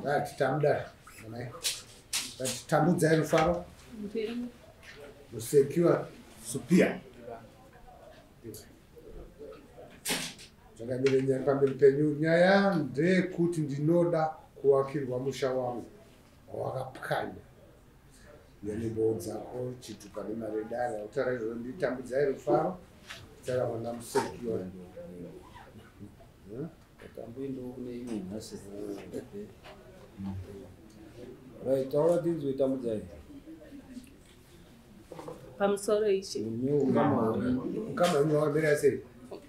Right, tamuda. Right, Tambudzai Rufaro. Musecure Supia. Zvakamire nyaya pamberi penyu. Nyaya ndeyekuti ndinoda kuwakirwa musha wangu wawakapwanya. Yanemboo dzako chitupa nemari yedare. Utaura izvozvo ndiTambudzai Rufaro. Taura mwana Musekiwa. Right, taura tinzwe Tambudzai. Pamusoro ichi. Ukama hwenyu hwakamira sei?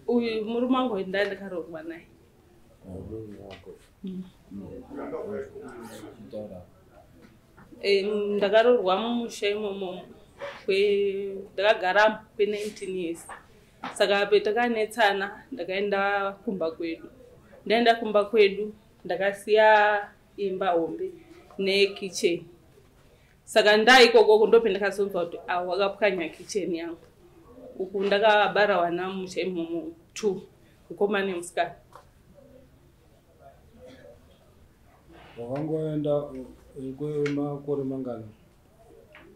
Uyu murume wangu wenda ndakaroorwa naye. Murume wako. Ndakaroorwa mumusha imomo ndakagara kwe 19 years. Saka petakanetsana ndakaenda kumba kwedu. Ndaenda kumba kwedu ndakasiya imba hombe nekitchen. Saka ndaikoko ndopendakazonzwa kuti wakapwanya kitchen yangu. Uku ndakabara wana musha imomo 2, mukoma nemusikana. Wakangoenda kwemakore mangani?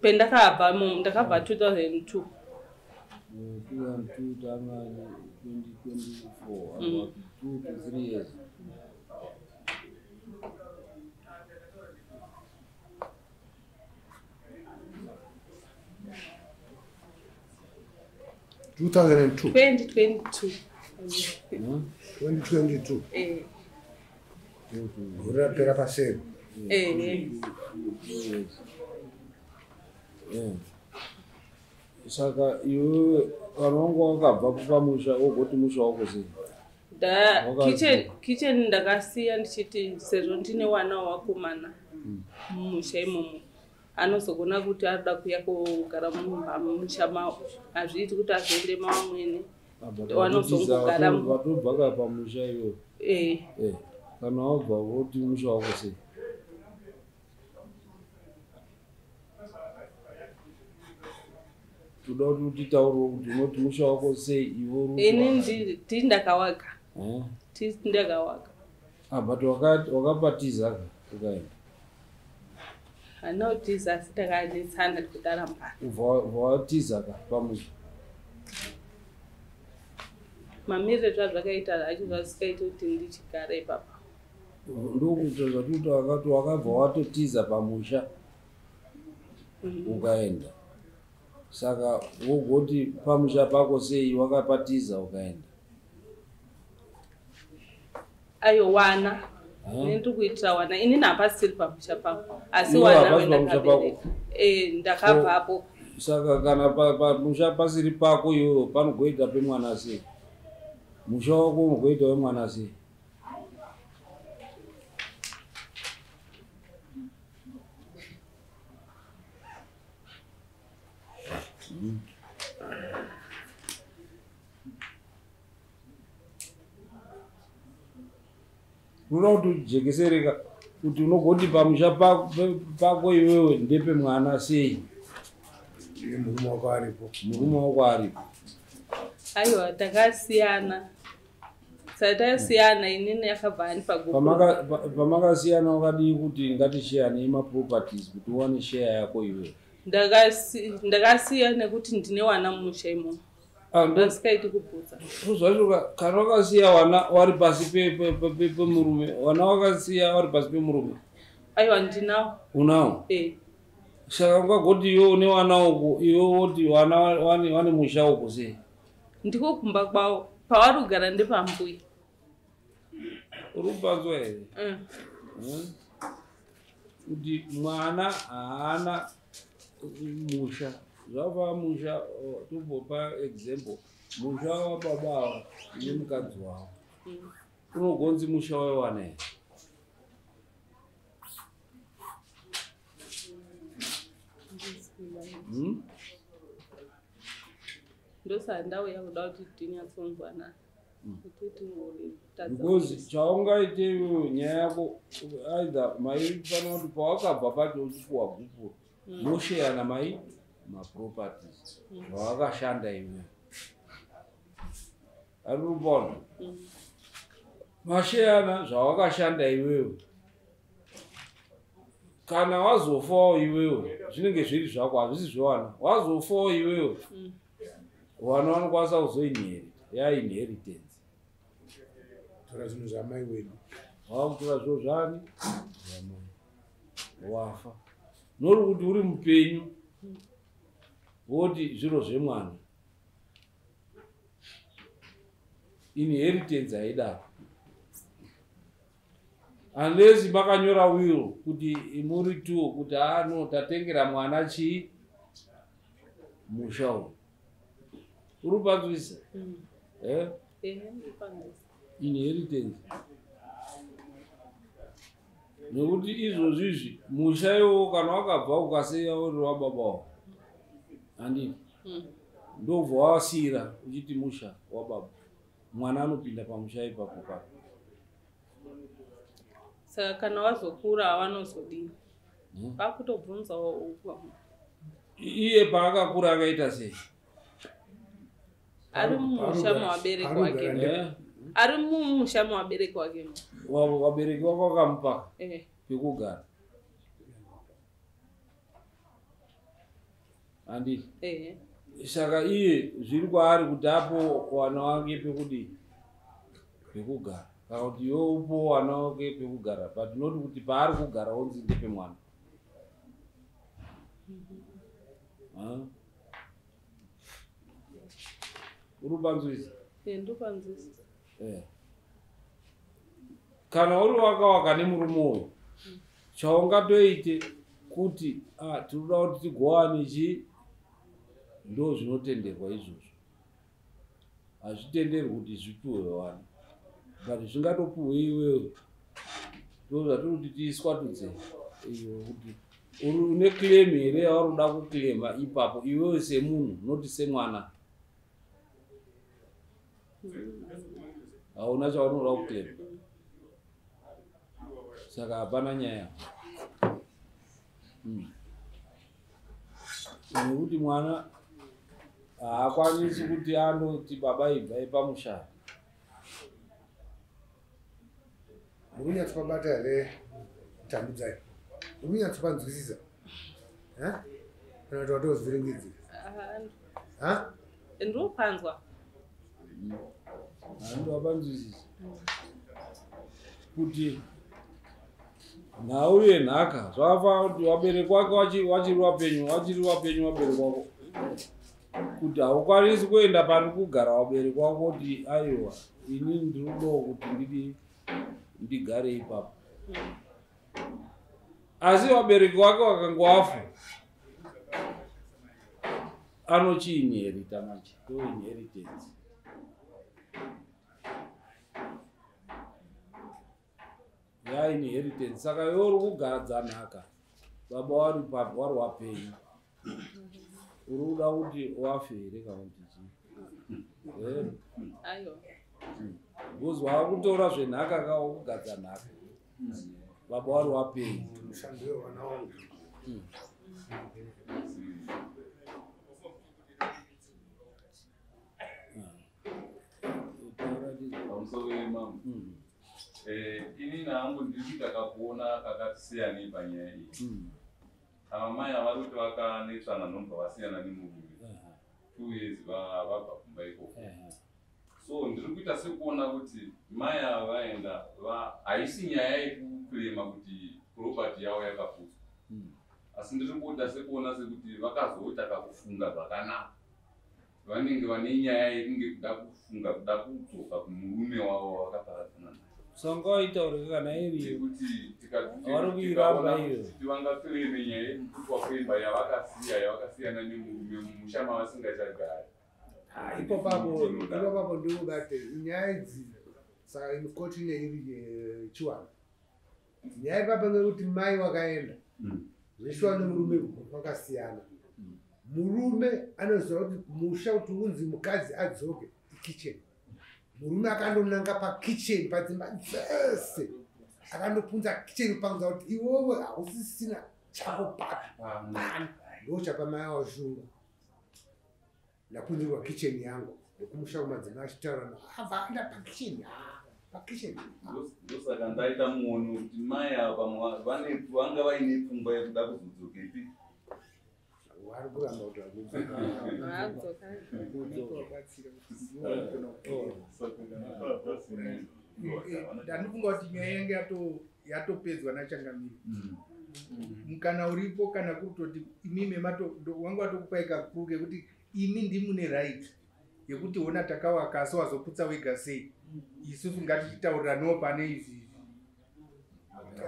Pendakabva imomo ndakabva 2002. 2002 tanga 2024, about 2 to 3 years. 2002. 2022. 2022. Gore rapera paseri. Saka iwewe kana wanga wakabva pamusha wogoti musha wako sei? Kitchen ndakasiya ndichiti sezvo ndine wana wakomana mumusha imomo anozogona kuti arikuda kuuya kogara mumba mumusha mawo. Hazviiti kuti azoende mavamwene. Vanozongogara vatobva pamusha iwewe. Kana wabva woti musha wako sei? Toda kuti utitauriwo kuti unoti musha wako sei iwe? Ini ndakawaka. Ndakawaka. But wakapatiza ka ukaenda? Handina asi takanetsana kutarambana. Watiza ka pamusha? Mamiriro zvazvakaita zvacho zvasikaiti kuti ndichigara ipapa. Ndokuita zvatuti wakati wakabva watotiza pamusha ukaenda. Saka wogoti pamusha pako sei wakapatiza ukaenda? Ayo wana. Ndiri kuitira wana. Inini hapasiri pamusha pangu. Asi wana wendakabereka. Ndakabvapo. Saka kana pamusha pasiri pako iwewe panogoita pemwana sei? Musha wako unogoita wemwana sei? Unoda kuti ujekesereka kuti unogoti pamusha pako iwewe ndepe mwana sei? Murume wako aripo. Murume wako aripo. Aiwa takasiyana. Takasiyana inini yakabva andipa gupu. Pamakasiyana wakadii kuti ngatishiyanei maproperties kuti uwane share yako iwewe? Ndakasiya nekuti ndine wana mumusha imomo. Ndasikaiti kubvutsa. Zvacho kana wakasiya wana wari pasi pemurume, wana wakasiya wari pasi pemurume. Aiwa ndinawo. Unawo? Saka ungagoti iwe une wana uku, iwe woti wana wane musha uku sei? Ndiko kumba kwavo. Pavari kugara ndepambuya. Uri kupanzwa here? Kuti mwana haana musha. Zvava musha, tombopa example. Musha wababa ava nemukadzi wavo. Unogonzi musha wewana here? Ndosaka ndauya kuda kuti tinyatsonzwanana. Because chaungaite iwewe nyaya yako either maifana kuti pawakabva pacho uchipuwa gupuro mosheyana mai maproperties zvawakashanda iwewe. Ari kupona? Masheyana zvawakashanda iwewe. Kana wazofawo iwewe, zvinenge zviri zvako, hazvisi zvevana. Wazofawo iwewe, vana vanokwanisa kuzoinherita, yainheritance. Tora zvinhu zvamai wedu. Wakutora zviro zvani? Zvamai. Wafa. Nori kuti uri mupenyu, woti zviro zvemwana. Inheritance haidaro. Unless makanyora will kuti muri two kuti no tatengera mwana chii musha uyu. Uri kupanzwisisa? Eh? Inheritance. Nekuti izvozvi izvi musha iwowo kana wakabva ukasiya uri wababa wako, handiti? Ndobva wasiira uchiti musha wababa, mwana anopinda pamusha ipapo papo. Saka kana wazokura vanozodini? Vakutobvunzawo. Iye paakakura akaita sei? Ari mumusha mevabereki wake. Ari mumusha mevabereki wake. Vabereki wako vakamupa pekugara. Handiti? Saka iye zviri kwaari kuti apo wana wake pekudii? Pekugara. Kana kuti iwe upo wana wake pekugara, but not kuti paari kugara onzi ndepemwana. Uri kupanzwisisa? Ndopanzwisisa. Kana uri wakawaka nemurume uyu, chaungatoite kuti tinoda kuti tigowane chii, ndo zvinotenderwa izvozvo. Hazvitenderwi kuti zvipiwe vana, but zvingatopiwe iwewe. Ndo zvatiri kuti tiiswatudze kuti une claim here yauri kuda kuclaima ipapo iwewe semunhu, noti semwana. Hauna chaunoda kuclaima, saka hapana nyaya. Nekuti mwana haakwanisi kuti anoti baba ibvai pamusha. Muri kunyatsopabata here Tambudzai? Muri kunyatsopanzwisisa? Kana kuti watozvhiringidzira? Ndinopanzwa. Handopanzwisisa kuti nhau yenhaka zvakafanana kuti vabereki wake vachiri vapenyu, vachiri vapenyu vabereki wako, kuti haukwanisi kuenda pari kugara vabereki wako kuti aiwa inini ndiri kudawo kuti ndidi ndigare ipapo. Asi vabereki wake vakanga wafa, anochiinherita manje, ndo inheritance. Yainheritance. Saka iwe uri kugadza nhaka, baba vari papi, vari wapenyu, uri kuda kuti wafe here kana kuti chii? Aiwa. Because wakutora zvenhaka ka wakugadza nhaka, baba vari wapenyu. Mushando wevana wangu. Pamusoro yemambo. Inini hangu ndiri kuita kakuona kakati siyanei panyaya iyi. Ava mai avari kuti vakanetsana nobva vasiyana nemurume 2 years vabva kumba ikoko. So ndiri kuita sekuona kuti mai ava vaenda, haisi nyaya yekuclaima kuti property yavo yakaputswa, asi ndiri kuita sekuona sekuti vakazoita kakufunga zvakanaka. Vanenge vane nyaya yekunge kuda kufunga kuda kudzoka kumurume wavo wavakaparadzana naye. Sanga waitaurika kana iriyo. Kuti Vari kuiramba iyo. Kuti vangaclaime nyaya yekuputwa kwemba yavakasiyana nemurume mumusha mavasingachagari. Ipo papo ndikubate nyaya idzi. Saka koti neiri yechiwana. Nyaya ipapo ngekuti mai wakaenda zveshuwa nemurume kwakasiyana. Murume anoziva kuti musha kuti unzi mukadzi adzoke ikitchen. Murume akandonanga pakitchen padzimba dzese, akandopunza kitchen kupanza kuti iwewe hausisina chako papi pani. Ndochapa mai washungu, ndapunzirwa kitchen yangu nekumusha kumadzimai achitaura abva aenda pakitchen. Pakitchen. Ndosaka ndaita muono kuti mai ava vanga vaine pfungwa yekuda kuzodzokepi. Vari kuramba kuti vakudzoka. Ndanofunga kuti nyaya yange yatopedzwa nachangamire. Mukana uripo kana kutoti imimi wangu watokupai kakuru kekuti imi ndimune right yekuti ona takawaka asi wazoputsa wega sei, isusu ngatichitauriraniwo pane izvi.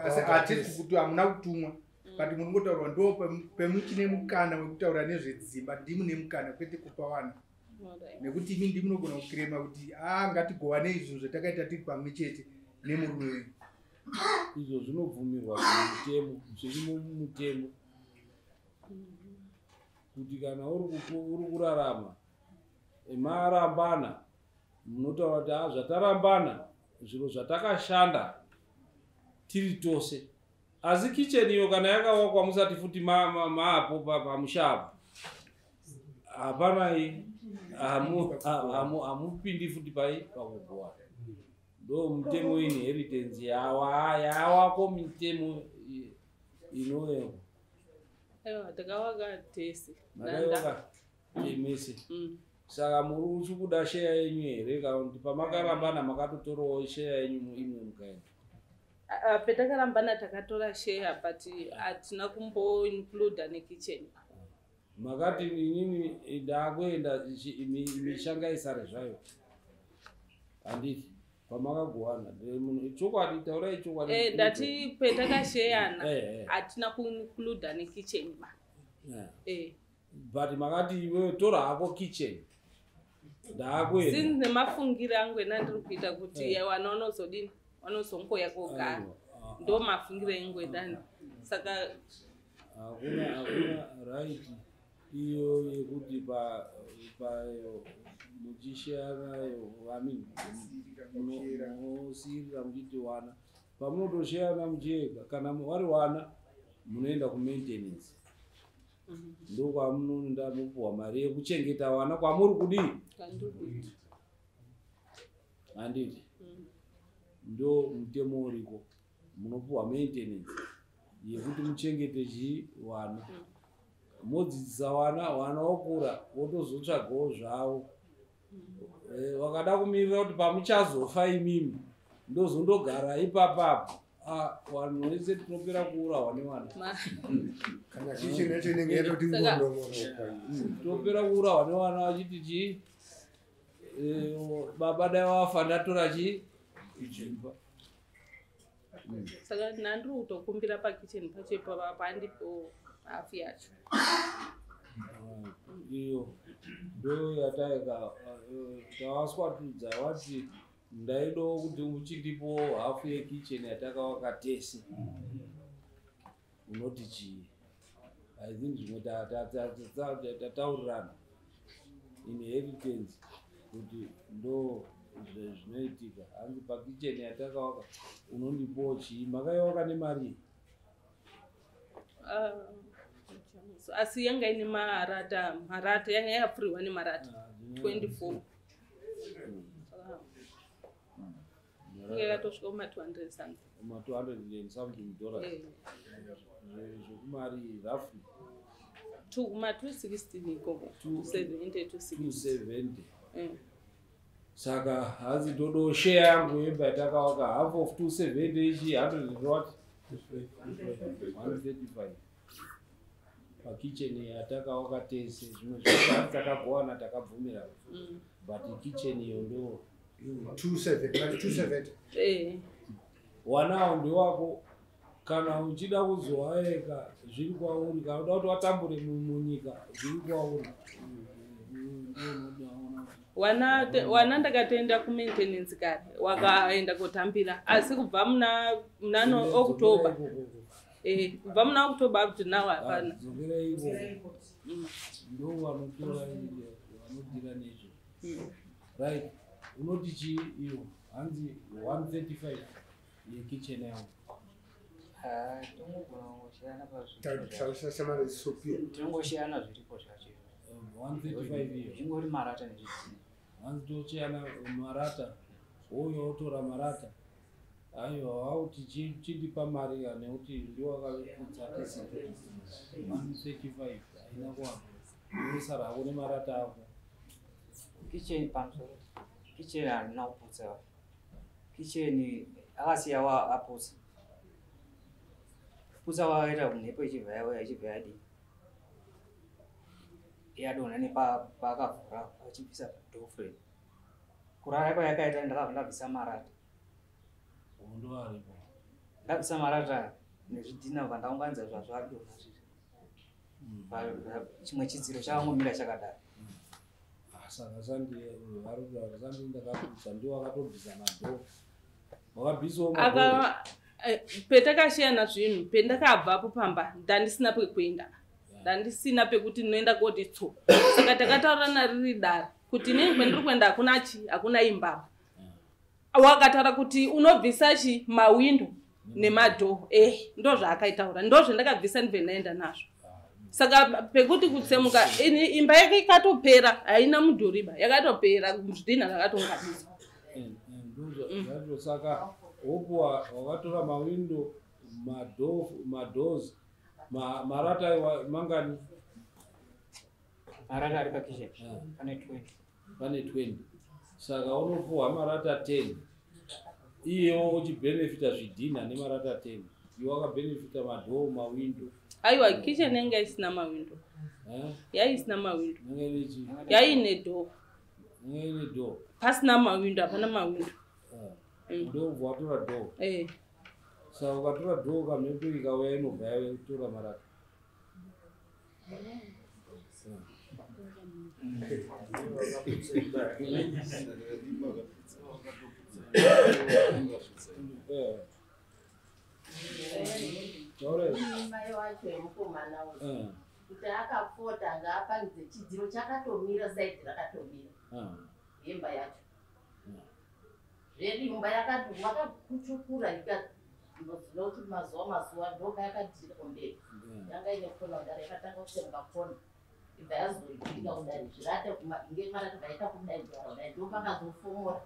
Asi hatisi kuti hamuna kutumwa, but munongotaurwa ndo pemuchine mukana wekutaura nezvedzimba, ndimune mukana kwete kupa vana. Nekuti imi ndimunogona kukirema kuti ngatigowanei zvinhu zvatakaita tiri pamwe chete nemurume wenyu. Izvo zvinobvumirwa mumutemo, zviri mumutemo kuti kana uri kurarama marambana munotaura kuti zvatarambana zviro zvatakashanda tiri tose. Asi kitchen iyo kana yakawakwa musati futi maapo pamusha apo hapana hamupindi futi pai pakugowana. Ndo mutemo inheritance yawako mitemo inoyo. Aiwa takawaka tese. Makawaka mese. Saka muri kuda sheya yenyu here kana kuti pamakarambana makatotorawo sheya yenyu imwe mukaenda? Petakarambana takatora sheya but hatina kumboincluda nekitchen. Makati inini ndakuenda mishanga isare zvayo. Handiti pamakagowana chokwadi taurai chokwadi. Ndati petakasheyana hatina kuincluda nekitchen ba. But makati iwewe tora hako kitchen. Ndakuenda. Since nemafungiro angu ena ndiri kuita kuti vana vanozodini vanozongoya kogara. Ndo mafungiro engu endani. Saka hakuna right iyo yekuti pa muchisheyana munosiyirira muchiti wana pamunotosheyana muchiega kana vari wana munoenda kumaintenance. Ndokwamunoenda mupuwa mari yekuchengeta wana kwamuri kudii handiti ndo mutemo uriko munopuwa maintenance yekuti muchengete chii wana modzidzisa wana wana wokura wotozotsvagawo zvavo. Wakada kumirira kuti pamuchazofa imimi ndozondogara ipapapo vanhu vese tinopera kuurawa nevana. Kana kitchen yacho inenge yatoti ngondongoroka. Tinopera kuurawa nevana vachiti chii baba dai wafa ndatora chii ichimba. Saka ndandiri kutokumbira pakitchen pacho ipapa pandipo hafu yacho. Iyo ndo yataika tawaswatudza wati ndaidawo kuti uchindipo hafu yekitchen yatakawaka tese. Unoti chii? I think zvimwe tataurirana inheritance kuti ndo zvinoitika. Hanzi pakitchen yatakawaka unondipowo chii? Makaiwaka nemari? Asi yanga ine marata, marata yanga yakapfurirwa nemarata 24. Yanga yakatosvika kuma 200 something. Kuma 200 and something dollars. Zvekumari roughly. Kuma 260 ikoko. 270 260. 270. Saka hanzi ndodo share yangu yemba yatakawaka half of 270 ichi 100 and what? 135. Pakitchen yatakawaka tese zvimwe zvese takagowana takabvumira. But kitchen iyo ndo 270. Wanawo ndewako kana uchida kuzowaeka zviri kwauri, kana uda kuti watambure munyika zviri kwauri. Wana ndakatoenda kumaintenance kare wakaenda kotambira asi kubva muna October kubva muna October up to now hapana. Ndo vanotora vanodira nezvo. Right, unoti chii iyo hanzi 135 yekitchen yangu. Tinongoshiyana zviripo zvacho. 135 iyo zvingori marata nezvidhina. Hanzi tochiyana marata Uyo wotora marata. Aiwa wauti chindipa mari nekuti ndiwakaputsa tese 135 haina kuwanda. Unosara hako nemarata ako. Kitchen pamusoro. Kitchen handina kuputsa. Kitchen akasiya aputsa. Kuputsa wakaita mhepo ichibva yauya ichibva yadii. Yadonha nepaakavhura achibvisa door frame. Kurara kwayakaita ndakabva ndabvisa marata. Ndo aripo. Ndabvisa marata nezvidhina vandaunganidza zvazvadonha zvizvi. Chimwe chidziro chakangomira chakadaro. Saka sandi vari sandi ndakaputsa ndiwo akatobvisa madhoo. Wakabvisawo madhoo. Petakashiyana zvinhu pendakabvapo pamba ndandisina pekuenda. Ndandisina pekuti ndinoenda koti tso. Saka takataurirana riri dare kuti inini kwendiri kuenda hakuna chi hakuna imba. Wakataura kuti unobvisa chi mawindo nemadhoo. Ndo zvaakaitaura. Ndo zvandakabvisa ndibve ndaenda nazvo. Saka pekuti kutsemuka imba yake ikatopera haina mudhoriba yakatopera zvidhina zvakatonganiswa. Ndozvo saka wopuwa wakatora mawindo madoors marata mangani? Marata ari pakitchen pane 20. Pane 20. Saka unopuwa marata 10. Iyewo uchibhenefita zvidhina nemarata 10. Iwe wakabhenefita madhoo mawindo. Aiwa kitchen yanga isina mawindo. Yaisina mawindo. Yaine door. Yaine door. Pasina mawindo hapana mawindo. Ndobva watora door. Saka ukatora door kamhepo ikauya inobva yatora marata. Mai wacho yemukomana uyu kuti akapfota ngaapangidze chidziro chakatomira saidhi rakatomira yemba yacho. Zvedu imba yakati wakakuchukura ikanozinoti mazuva ndoka yakadhira kumberi. Yanga ine kona kudare yakatanga kutsemuka kona. Ibva yazoitika kudare zvirate ngemarata vaita kudaidzwa kudai ndopakazofomora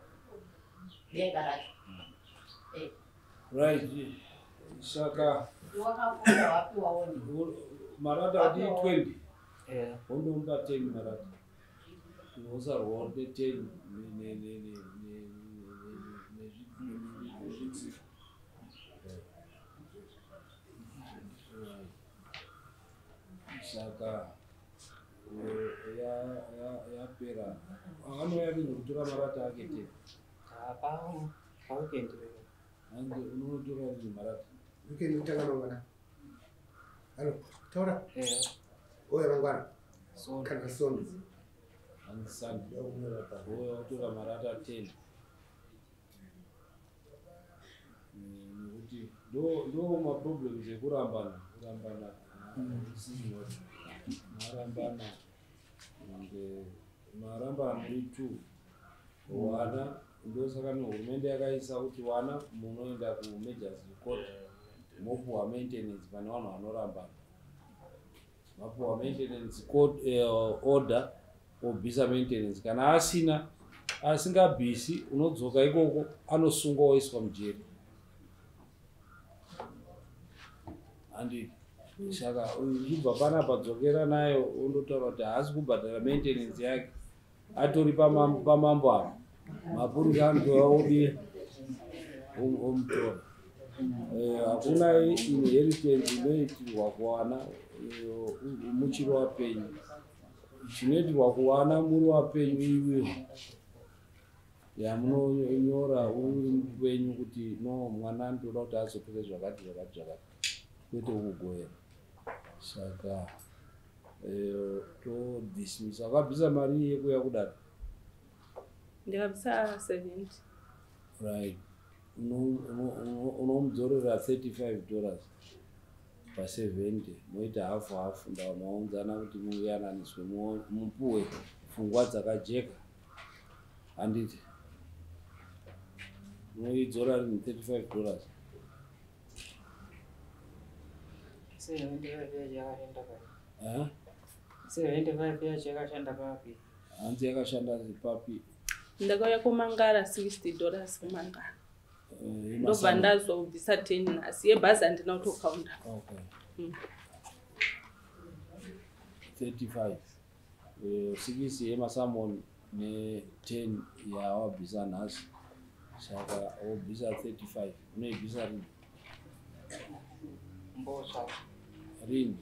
denga racho. Right. Saka wakafunda wapiwa oni marata ati 20. Wondomupa 10 marata. Unosarwa ne 10 ne nezvidziro. Saka yapera. Anouya rini kutora marata ake 10? Pa weekend. Hanzi unotora rini marata? Weekend kutanga mangwana. Halo, taura. Oya mangwana. Kana sondo. Hanzi Sunday. Oya utora marata 10. Nekuti ndo maproblems ekurambana. Kurambana. Marambana. Marambana muri 2. Wana ndosaka nehurumende yakaisa kuti wana munoenda kumajors court mopuwa maintenance pane vanhu vanorambana. Mapuwa maintenance court order obvisa maintenance. Kana asina asingabvisi unodzoka ikoko anosungwa oiswa mujeri. Handiti saka uchibva panapa dzokera nayo undotaura kuti haasi kubhadhara maintenance yake atori pamambo apa. Mapurisa anotora odii omutora. Hakuna inheritance inoitirwa kuwana muchiri wapenyu. Chinoitirwa kuwana muri wapenyu iwewe yamunonyora uri mupenyu kuti no mwana ndoda kuti azotore zvakati zvakati zvakati kwete kugoera. Saka todismisa. Wakabvisa mari yekuya kudaro? Ndakabvisa 70. Right. Unomudzorera $35 pa 70 moita hafu hafu ndava maunzana kuti muyananiswe mupuwe pfungwa dzakajeka. Handiti unoidzora rini $35? 75 yacho yakashanda papi? 75 yacho yakashanda papi? Hanzi yakashanda papi? Ndakauya kumangara $60 kumangara. Ndobva ndazobvisa 10 nhasi. Yebhazi handina kutokaunda. Okay. 35. 6 yemasamon ne10 yawabvisa nhasi. Saka wobvisa 35. Unoibvisa rini? Mbotsva. Rini?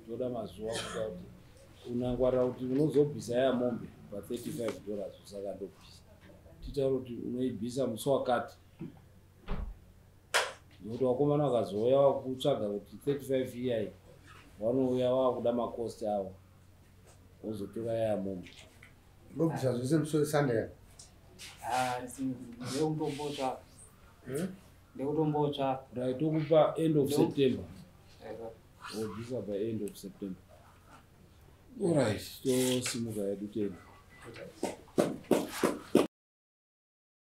Toda mazuva kuita kuti unangwarira kuti unozobvisa yaya mombe pa$35 saka ndobvisa. Titaura kuti unoibvisa musi wakati. Nokuti vakomana vakazouya vakutsvaga kuti 35 iyai vanouya vakuda makosti avo wozotora yaya mombe. Ndobvisa zvese musi weSunday. Ndekutombotsva. Ndekutombotsva. Right, tokupa end of September. Wobvisa by end of September. Alright, tosimuka yedu tena.